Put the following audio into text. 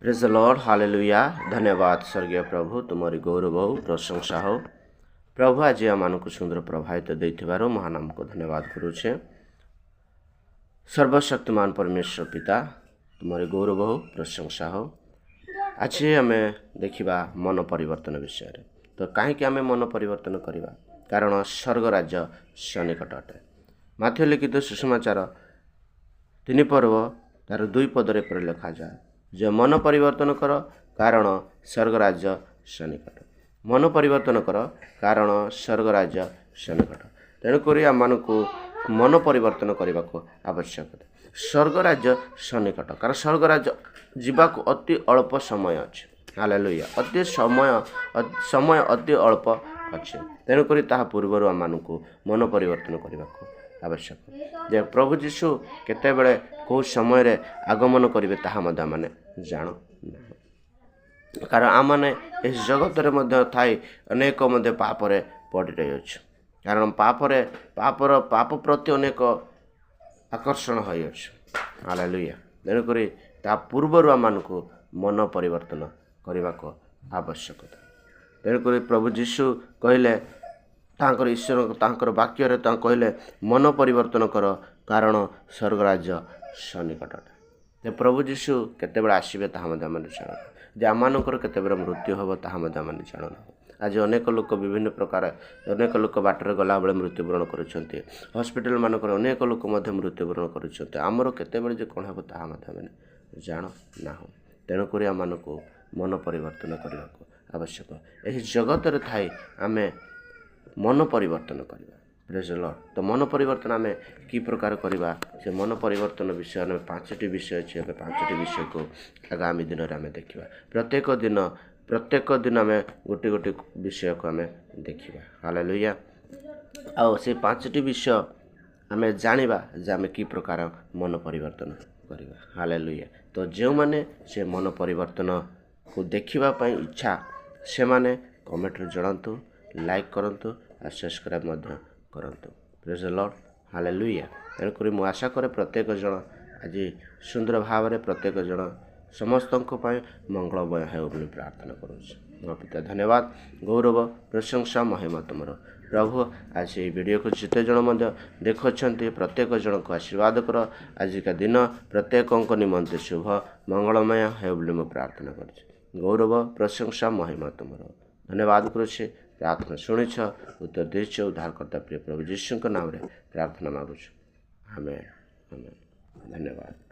ପ୍ରେଜ୍ lord, hallelujah. ଧନ୍ୟବାଦ ସ୍ୱର୍ଗୀୟ ପ୍ରଭୁ, ତୁମରି ଗୌରବ ହଉ, ପ୍ରଶଂସା ହଉ। ପ୍ରଭୁ, ଆଜି ଆମମାନଙ୍କୁ ସୁନ୍ଦର ପ୍ରଭାତ ଦେଇଥିବାରୁ ମହାନାମକୁ ଧନ୍ୟବାଦ କରୁଛେ। ସର୍ବଶକ୍ତିମାନ ପରମେଶ୍ୱର ପିତା, ତୁମରି ଗୌରବ ହଉ, ପ୍ରଶଂସା ହଉ। ଆଜି ଆମେ ଦେଖିବା ମନ ପରିବର୍ତ୍ତନ ବିଷୟରେ। ତ କାହିଁକି ଆମେ ମନ ପରିବର୍ତ୍ତନ କରିବା? କାରଣ ସ୍ୱର୍ଗ ରାଜ୍ୟ ସନ୍ନିକଟ ଅଟେ। ମାଥ୍ୟୁ ଲିଖିତ ସୁସମାଚାର 3 ପର୍ବ ତାର 2 ପଦରେ ଏପରି ଲେଖାଯାଏ ଯେ, ମନ ପରିବର୍ତ୍ତନ କର, କାରଣ ସ୍ୱର୍ଗ ରାଜ୍ୟ ସନ୍ନିକଟ। ମନ ପରିବର୍ତ୍ତନ କର, କାରଣ ସ୍ୱର୍ଗ ରାଜ୍ୟ ସନ୍ନିକଟ। ତେଣୁକରି ଆମମାନଙ୍କୁ ମନ ପରିବର୍ତ୍ତନ କରିବାକୁ ଆବଶ୍ୟକତା। ସ୍ୱର୍ଗ ରାଜ୍ୟ ସନ୍ନିକଟ, କାରଣ ସ୍ୱର୍ଗ ରାଜ୍ୟ ଯିବାକୁ ଅତି ଅଳ୍ପ ସମୟ ଅଛି। ହାଲେଲୁୟା। ଅତି ସମୟ ସମୟ ଅତି ଅଳ୍ପ ଅଛି। ତେଣୁକରି ତାହା ପୂର୍ବରୁ ଆମମାନଙ୍କୁ ମନ ପରିବର୍ତ୍ତନ କରିବାକୁ ଆବଶ୍ୟକ ଯେ ପ୍ରଭୁ ଯୀଶୁ କେତେବେଳେ, କେଉଁ ସମୟରେ ଆଗମନ କରିବେ, ତାହା ମଧ୍ୟ ଆମମାନେ ଜାଣୁ ନାହୁଁ। କାରଣ ଆମମାନେ ଏହି ଜଗତରେ ମଧ୍ୟ ଥାଇ ଅନେକ ମଧ୍ୟ ପାପରେ ପଡ଼ି ରହିଅଛୁ। କାରଣ ପାପରେ ପାପର ପାପ ପ୍ରତି ଅନେକ ଆକର୍ଷଣ ହୋଇଅଛୁ। ହାଲେଲୁୟା। ତେଣୁକରି ତା ପୂର୍ବରୁ ଆମମାନଙ୍କୁ ମନ ପରିବର୍ତ୍ତନ କରିବାକୁ ଆବଶ୍ୟକତା। ତେଣୁକରି ପ୍ରଭୁ ଯୀଶୁ କହିଲେ, ତାଙ୍କର ଈଶ୍ୱର ତାଙ୍କର ବାକ୍ୟରେ ତାଙ୍କୁ କହିଲେ, ମନ ପରିବର୍ତ୍ତନ କର, କାରଣ ସ୍ୱର୍ଗ ରାଜ୍ୟ ସନ୍ନିକଟ। ଯେ ପ୍ରଭୁ ଯୀଶୁ କେତେବେଳେ ଆସିବେ, ତାହା ମଧ୍ୟ ଆମେ ଜାଣୁ ଯେ ଆମମାନଙ୍କର କେତେବେଳେ ମୃତ୍ୟୁ ହେବ, ତାହା ମଧ୍ୟ ଆମେ ଜାଣୁନାହୁଁ। ଆଜି ଅନେକ ଲୋକ ବିଭିନ୍ନ ପ୍ରକାର, ଅନେକ ଲୋକ ବାଟରେ ଗଲାବେଳେ ମୃତ୍ୟୁବରଣ କରୁଛନ୍ତି। ହସ୍ପିଟାଲ ମାନଙ୍କରେ ଅନେକ ଲୋକ ମଧ୍ୟ ମୃତ୍ୟୁବରଣ କରୁଛନ୍ତି। ଆମର କେତେବେଳେ ଯେ କ'ଣ ହେବ, ତାହା ମଧ୍ୟ ଆମେ ଜାଣୁ ନାହୁଁ। ତେଣୁକରି ଆମମାନଙ୍କୁ ମନ ପରିବର୍ତ୍ତନ କରିବାକୁ ଆବଶ୍ୟକ। ଏହି ଜଗତରେ ଥାଇ ଆମେ ମନ ପରିବର୍ତ୍ତନ କରିବା। ପ୍ରେଜ୍ ଲର୍ଡ଼। ତ ମନ ପରିବର୍ତ୍ତନ ଆମେ କି ପ୍ରକାର କରିବା? ସେ ମନ ପରିବର୍ତ୍ତନ ବିଷୟ ଆମେ ପାଞ୍ଚଟି ବିଷୟ ଅଛି। ଆମେ ପାଞ୍ଚଟି ବିଷୟକୁ ଆଗାମୀ ଦିନରେ ଆମେ ଦେଖିବା। ପ୍ରତ୍ୟେକ ଦିନ, ପ୍ରତ୍ୟେକ ଦିନ ଆମେ ଗୋଟେ ଗୋଟେ ବିଷୟକୁ ଆମେ ଦେଖିବା। ହାଲେଲୁୟା। ଆଉ ସେ ପାଞ୍ଚଟି ବିଷୟ ଆମେ ଜାଣିବା ଯେ ଆମେ କି ପ୍ରକାର ମନ ପରିବର୍ତ୍ତନ କରିବା। ହାଲେଲୁୟା। ତ ଯେଉଁମାନେ ସେ ମନ ପରିବର୍ତ୍ତନକୁ ଦେଖିବା ପାଇଁ ଇଚ୍ଛା, ସେମାନେ କମେଣ୍ଟରେ ଜଣାନ୍ତୁ, ଲାଇକ୍ କରନ୍ତୁ ଆଉ ସବସ୍କ୍ରାଇବ୍ ମଧ୍ୟ କରନ୍ତୁ। ପ୍ରେଜ୍ ଲର୍ଡ଼, ହାଲେଲୁୟା। ତେଣୁକରି ମୁଁ ଆଶା କରେ ପ୍ରତ୍ୟେକ ଜଣ ଆଜି ସୁନ୍ଦର ଭାବରେ ପ୍ରତ୍ୟେକ ଜଣ ସମସ୍ତଙ୍କ ପାଇଁ ମଙ୍ଗଳମୟ ହେଉ ବୋଲି ପ୍ରାର୍ଥନା କରୁଛି। ମୋ ପିତା, ଧନ୍ୟବାଦ, ଗୌରବ, ପ୍ରଶଂସା, ମହିମା ତୁମର। ପ୍ରଭୁ, ଆଜି ଏହି ଭିଡ଼ିଓକୁ ଯେତେ ଜଣ ମଧ୍ୟ ଦେଖୁଛନ୍ତି, ପ୍ରତ୍ୟେକ ଜଣଙ୍କୁ ଆଶୀର୍ବାଦ କର। ଆଜିକା ଦିନ ପ୍ରତ୍ୟେକଙ୍କ ନିମନ୍ତେ ଶୁଭ ମଙ୍ଗଳମୟ ହେଉ ବୋଲି ମୁଁ ପ୍ରାର୍ଥନା କରୁଛି। ଗୌରବ, ପ୍ରଶଂସା, ମହିମା ତୁମର। ଧନ୍ୟବାଦ କରୁଛି, ପ୍ରାର୍ଥନା ଶୁଣିଛ, ଉତ୍ତର ଦେଇଛ। ଉଦ୍ଧାରକର୍ତ୍ତା ପ୍ରିୟ ପ୍ରଭୁ ଯୀଶୁଙ୍କ ନାମରେ ପ୍ରାର୍ଥନା ମାଗୁଛୁ, ଆମେନ୍, ଆମେନ୍। ଧନ୍ୟବାଦ।